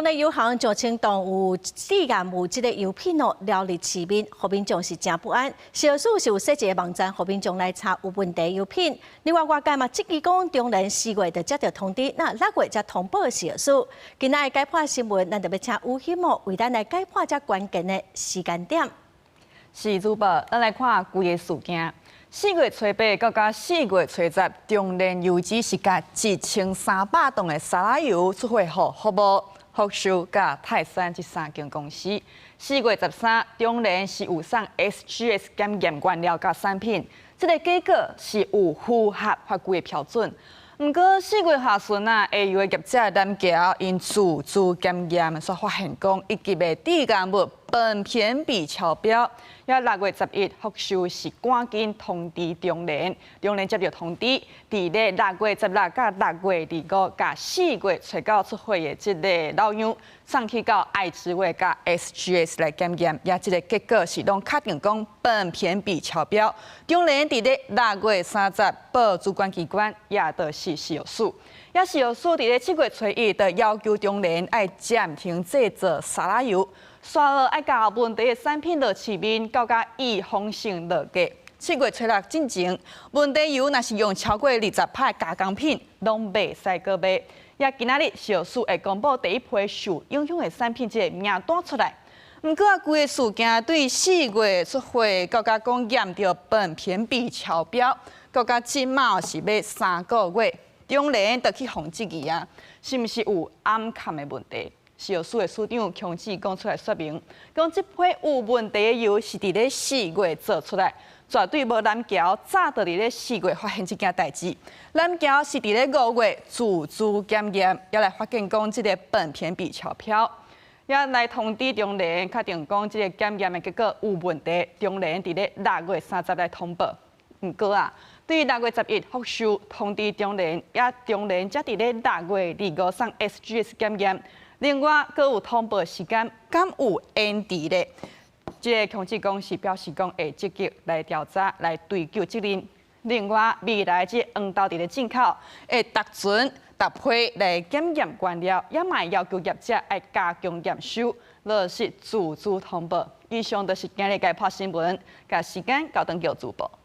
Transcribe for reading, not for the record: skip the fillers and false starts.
中聯油行上清當有致癌物這个油品哦，流入市面，予民眾是誠不安。食藥署是有設一个網站，予民眾來查有問題油品。另外，外界嘛質疑講，中聯4月就接著通知，那6月才通報食藥署。今仔的解破新聞，咱就欲請吳希莫為咱來解破這關鍵的時間點。是主播，咱來看規个事件。4月初8到甲4月初10，中聯油脂是共1300噸的沙拉油出貨予福茂、福壽佮泰山這三間公司。4月13，中聯是有送 SGS 檢驗原料佮產品，這个結果是有符合法規的標準。毋過4月下旬啊，下游的業者南僑𪜶自主檢驗，煞發現講一級的致癌物苯偏比超標。也6月11，福壽是趕緊通知中聯，中聯接著通知，佇咧6月16佮6月25佮4月初9出貨的這个老樣送去到愛之味佮 SGS 來檢驗，也這个結果是攏確定講苯偏比超標。中聯佇咧6月30報主管機關，也就是食藥署，也食藥署佇咧7月初1就要求中聯愛暫停製造沙拉油。煞落愛共問題的產品落市面，到甲預防性落架。7月初6進前，問題油若是用超過20擺加工品，攏袂使閣賣。也今仔日食藥署會公布第一批受影響的產品這个名單出來。毋過啊，規个事件對4月出貨，到甲講驗著苯偏比超標，到甲這馬是欲3個月，中聯就去予質疑啊，是毋是有掩崁的問題？食藥署的署長強志講出來說明，講這批有問題的油是佇咧四月做出來，絕對無南僑早就佇咧四月發現這件代誌。南僑是佇咧5月自主檢驗，也來發現講這个苯偏比超標，也來通知中聯，確定講這个檢驗的結果有問題。中聯佇咧6月30來通報。毋過啊，對6月11，福壽通知中聯，也中聯才佇咧6月25送 SGS 檢驗。另外，閣有通報時間，敢有延遲咧？這个強志講是表示講會積極來調查，來追究責任。另外，未來這黃豆佇咧進口會逐船逐批來檢驗原料，也嘛要求業者愛加強驗收，落實自主通報。以上就是今日解破新聞，共時間交轉予主播。